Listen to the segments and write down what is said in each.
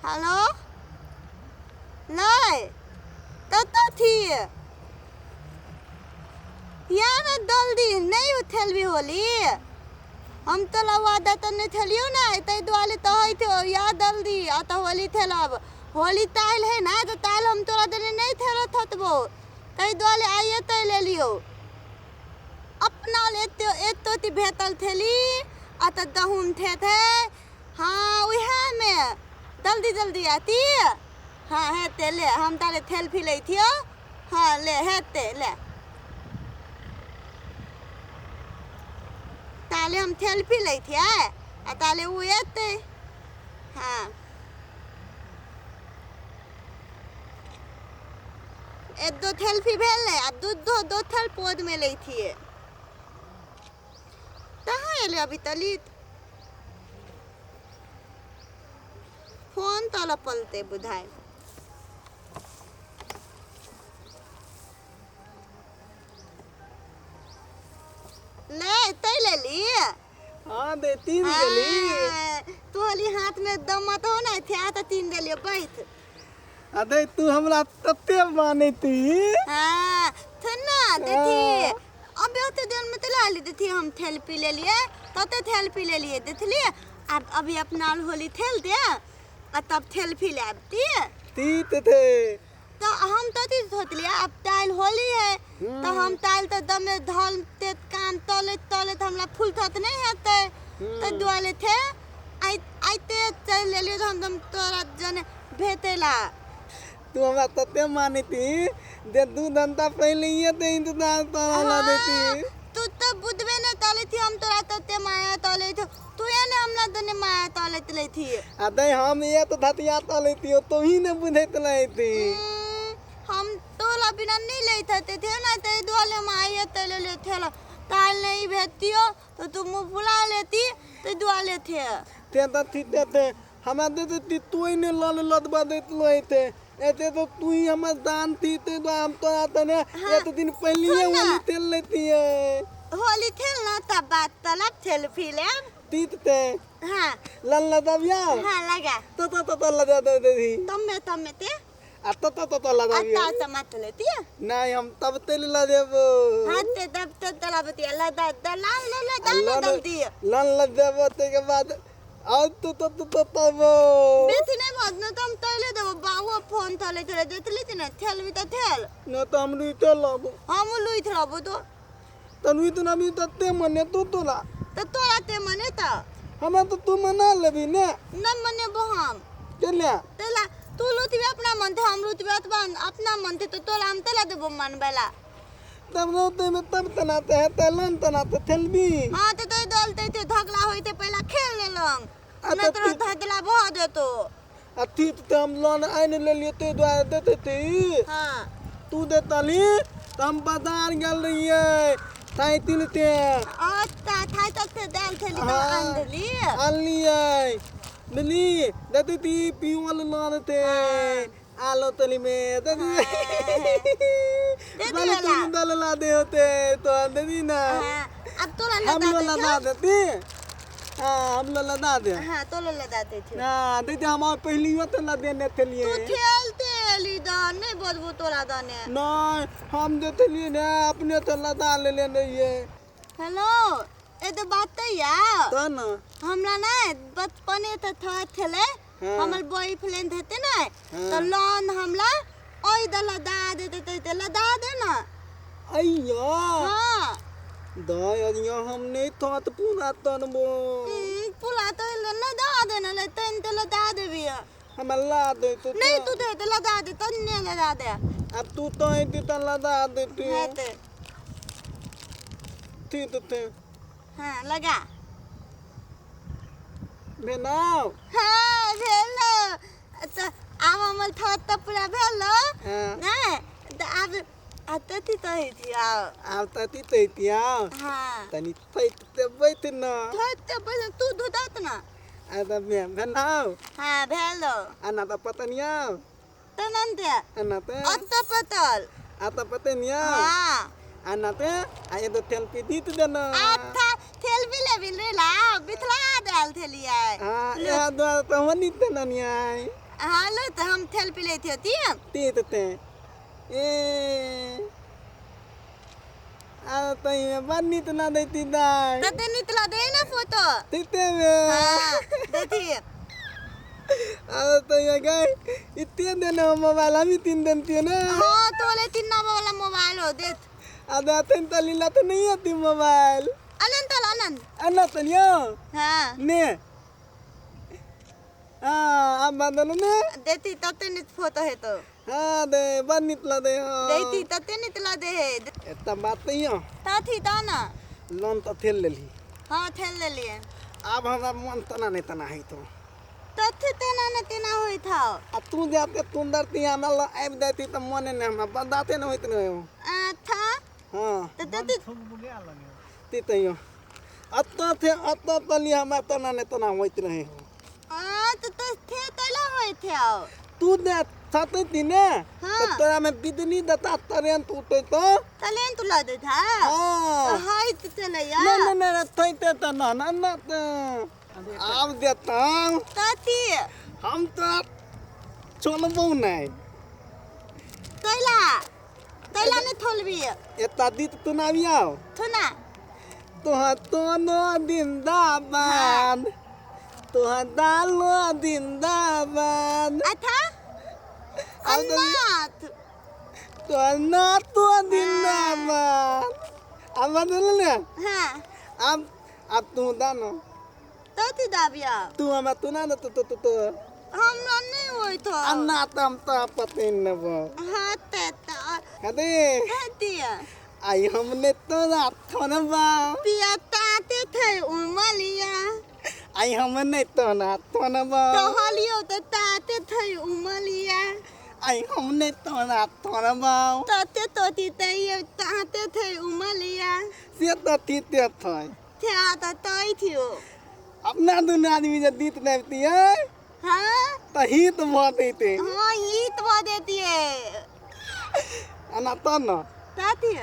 Hello नहि कतऽ थी या ने जल्दी नहि उठेलबी होली हम तोला वादा तऽ नहि थेलियौ ने ताहि दुआरे तऽ होइत हौ या जल्दी आ तऽ होली थेलब होली ताइल है ना तऽ ताइल हम तोरा देने नहि थेलत हतबो ताहि दुआरे आइए तै लेलियौ अपना ले एते एतो ती भेटल थेली आ तऽ गहूँम थे थे हाँ उएहमे जल्दी जल्दी आती हाँ हेतै ले हम ताले थेल फी लै थियौ हाँ ले हेतै ले ताले हम थेल पी लै थियै आ ताले उ एतै हाँ एक दो थेलफी भेल आ दू दो दो थेल पौध में लै थियै कहाँ एलै अभी तली फोन तल पलते बुझाय ले तै लेली हाँ दे तीन देली। हाँ, तू होली हाथ में दम मत हो ना थे तो तीन देलियो बैठ। अरे तू हमरा तते मानैती। हाँ थे ना देखी अबे ओते दिन में तो ला ली देखी हम थेल पी लेलिए तते थेल पी लेलिए देखलिए। अब अभी अपना होली थेल दे आ तब थेल पी लेब ती तीत थे तो हम तो ती सोचलिए अब ताइल होली है तो हम ताइल तो दमे धल ते काम तले तले तो हमरा फूल थत नहीं हेतै तो दुआले थे आई आइते चल लेलिए तो हम दम तोरा जने भेटेला। तू हमरा तते मानैती जे दू घंटा पहले ही ते इंतजार तोरा ला देती। तू तो बुझबे न तले थी हम तोरा तते माया तले थी तू ये ने हमरा दने माया तले तले थी। अरे हम ये तो धतिया तले थी तो ही ने बुझैत रहती। हम तोला बिना नहीं लेते थे थे ना ते दुआले माया तले ले थे ताल नहीं भेजतियो तो तू मुंह फुला लेती तो दुआले थे ते तो थी ते ते हमरा दे देती तू ही ने लल लदबा देत लइते एते तो तू ही हमर दान थी ते तो हम तोरा तने एक दिन पहले ही होली तेल लेती है होली थेल ना तब बात तलब थेल पी लेब तीत ते हाँ लल लदबिया हाँ लगा तो तो तो तो लदा दे दी तम्मे तम्मे ते आ तो तो तो तो लदा अत्ता अत्ता मत लेती है नहीं हम तब तेल ला देबो हाँ ते तब ते तलब ती लदा दला लला दाना दल दी लन लद देबो ते के बाद और तू तो तू तो तब बेथी नहीं बहुत न तो हम तले देबो बाबू फोन तले तले देतली थी ना थेल भी तो थेल न तो हम लुइते लब हम लुइत रहबो तो तनुई तो नमी तते मने तू तोला तो तोरा ते मने तो हमरा तो तू मना लेबी ने न मने बो हम चलिया तेला तू लुतबे अपना मन थे हम लुतबे अपना मन थे तो तोला हम तेला देबो मन बेला तब रोते में तब तनाते हैं तलन तनाते थेलबी। हाँ तो तो दलते थे धगला होते पहला खेल लेलंग न तो धगला भऽ देतो। आ ठीक तो हम लोन आनि लेलियो ते द्वारा देते ती। हाँ तू देतली तो हम बाजार गेल रहिए साइकिल ते अच्छा थाई तक थे दाल थेली तो आन देली आनलिए मिली देते ती पियोल लोन ते आलो तली में दे दे तुम दल ला दे होते तो दे दी ना। अब तोला हम लदा लोग दे लदा देती। हाँ हम लोग लदा दे। हाँ तोला लदा दे थे ना दे हम पहली तो लदे ने थे लिए तू खेलते अली दान नहीं बदबू तोला दाने नहीं हम देते लिए ना अपने तो लदा ले ले नहीं है। हेलो ए तो बात तो या तो ना हमरा ना बचपने तो था थेले हमर बॉयफ्रेंड हेते ना तो लोन हमला ओइ द लदा दे ते ते लदा दे ना अय्या हाँ दाय अय्या हम नहीं था तो पूरा तनबो पूरा तो लदा दे ना ले तन तो लदा देबी हम ला दे तो नहीं तू दे तो लदा दे तन्ने लदा दे अब तू तो ऐ तो लदा दे तू है ते ठीक तो ते हाँ लगा भेनाव हाँ भेल तो आब हमर थोड़ा तो पूरा भेल नहीं तो आब अतति तो है थी आब आब तति तो है थी आब हाँ तनी थैत ते बैठ ना थैत ते बैठ तू धुदत ना आ त भेनाव हाँ भेल आ ना त पतनिया तनन ते आ ना ते अत पतल आ त पतनिया हाँ आ ना ते आ ये तो तेल पी दीत देना अच्छा तेल भी ले बिल रे ला बिथला डाल थेलिया हां ए द्वार तो वनी ते ननिया हाँ लो तो हम थेल पी लेती होती है। तीत ते ए आ तई में बड़ नीत ना देती दाई। तते नितला दे ना फोटो। तीते में। हाँ देती। आ तई गए इतने दिन मोबाइल हम ही 3 दिन थी ना। हाँ तो ले 3 नंबर वाला मोबाइल हो देत। आधा तीन तली ला तो नहीं आती मोबाइल। अनंत तल अनंत। अन्ना तलियो। हाँ। ने। हाँ अब बदलो ने। देती तते नित फोटो है तो। हाँ दे बड़ नितला दे हाँ। देती तते नितला दे है। इतना बात नहीं हो। ताथी ता ना। लोन तो थेल ले ली। हाँ थेल ले लिए। अब हमरा मन तना नहीं तना है तो। तथे तना न तना होई था। आ तू जाते तुंदर ती हमरा ल आबि जाती त मने ने हमरा बदाते न होइत न हो। आ था। हाँ। त तते ती तइयो। अत्ता थे अत्ता तली हमरा तना ने तना होइत रहे हो। आ त थे तला होइत थे आओ। तू दे छते ती ने। हाँ। त तोरा में बिदनी दता तरेंत उठे तो। तलेन तू ला दे था। हाँ। हाय त चलैया। न न न थैते त न न न त। आब देता ताती हम तो चलबो नहीं। तैला तैला ने थोलबी। एता दीत तू ना आबियाओ। थोना। तोहा तोनो जिंदाबाद। तोहा दालो जिंदाबाद। अथा अनाथ। तोहा नातो जिंदाबाद। अब बदल ने। हाँ। अब तू दानो। तती दाबिया। तू हमरा तू ना तो तो तो तो। हम नहीं होई तो। अन्ना तम तो पते न बो। हाँ ते ता। अरे। हतिया। आई हमने तो रात थोनबा। पिया ताते थे उमलिया। आई हमने तो रात थोनबा। टहलियो तो ताते थे उमलिया। आई हमने तो रात थोनबा। ताते तोती तई ताते थे उमलिया। से तो थी ते थे। थे आता तई थियो। अपना दोनों आदमी जब दीत देती है। हाँ। तो हित भऽ देते। हाँ हित भऽ देती है। अना तो न। ताती।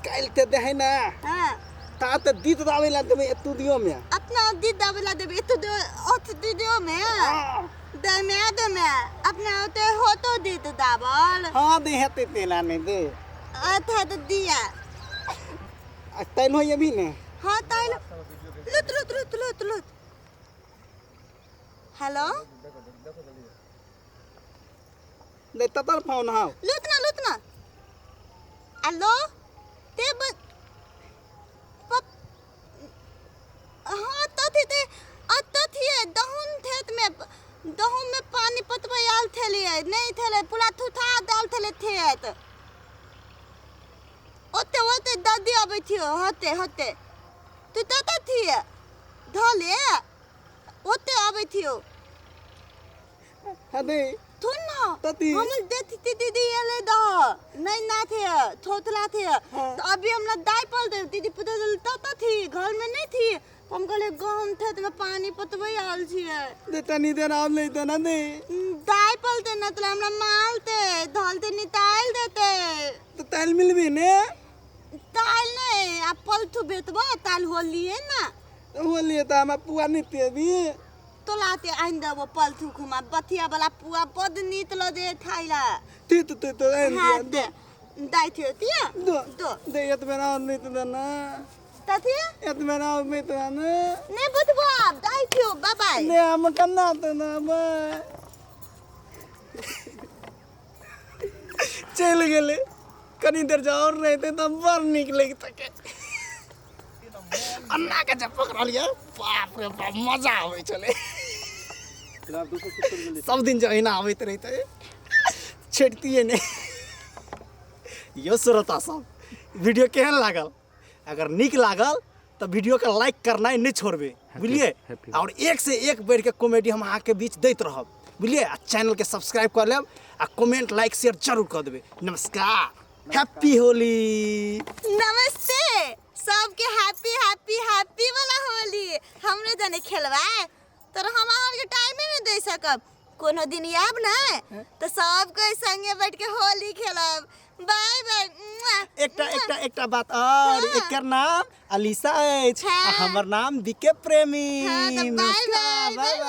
काल्हि ते देहै ना। हाँ। ता ते दीत दाबै ला देबै स्टूडियो में। अपना दीत दाबै ला देबै स्टूडियो ओत स्टूडियो में। हाँ। दे में दे में अपना ओते होतो दीत दाबल। हाँ दे हेते तेला नहीं दे। अथा तो दिया। आ तैल होय अभी ने। हाँ तैल। Lot Lot Lot Lot Lot. Hello. दे ततर फोन हाव। लुत ना लुत ना। हेलो। ते ब पप हाँ तथी ते अतथी दहुन थेत में दहुन में पानी पतबै आल थेलिए नहीं थेले पूरा थुथा दाल थेले थेत। ओते ओते दादी आबै थियो होते होते। तू तथी धले ओते आबै थियो। अरे थुन ना तती हम देखती दीदी एले दह नहीं ना थे थोतला थे। हाँ। तो अभी हमरा दाई पल दे दीदी पुते तो थी घर में नहीं थी। हम कहले गहूम थे तो में पानी पतबै आल छिए। दे तनी देर आब लेते ना दे। दाई पल दे ना तो हमरा मालते धलते निताल देते। तो ताल मिलबी ने। ताल नहीं आ पलथू बेतबो ताल होलिए ना। होलिए त हमरा पुआ नहीं तेबी। तो लाते आइन देबो पलथू खुमा बथिया वाला पुआ बद नीत ल दे थाइला। ती तो तो आइन हाँ दे। दाई थियो तिया दो दो दे एत बेरा नहीं तो ना। तथी एत बेरा नहीं तो ना। नहीं बुझबो आप दाई थियो बाय बाय। ने हम कन्ना तो ना बाय। चल गेले कनी देर जा और रहते त बड़ नीक लगतै। अन्ना के जब पकड़लियै बाप रे बाप मजा आबै छलै। सब दिन जो अहिना आबैत रहितै छेड़तियै नहि। यो श्रोता सब वीडियो केहन लागल? अगर नीक लागल तो वीडियो के लाइक करनाइ नहीं छोड़बे बुझलिए। और एक से एक बढ़ के कॉमेडी हम अहाँके बीच दैत रहब बुझलिए। आ चैनल के सब्सक्राइब कर लेब आ कमेंट लाइक शेयर जरूर कर देबै। नमस्कार, हैप्पी होली। नमस्ते सबके, हैप्पी हैप्पी हैप्पी वाला होली। हमरे जने खेलबै तो हम अहाँके टाइमे नहीं दे सकब। कोनो दिन आयब ना तो सबके संगे बैठ के होली खेलब। Bye bye. एकटा एकटा एकटा बात और। हाँ। एकर नाम अलीसा अछि। हाँ। आ हमर नाम बीके प्रेमी। हाँ, तो बाय नमस्कार, बाय, बाय बाय।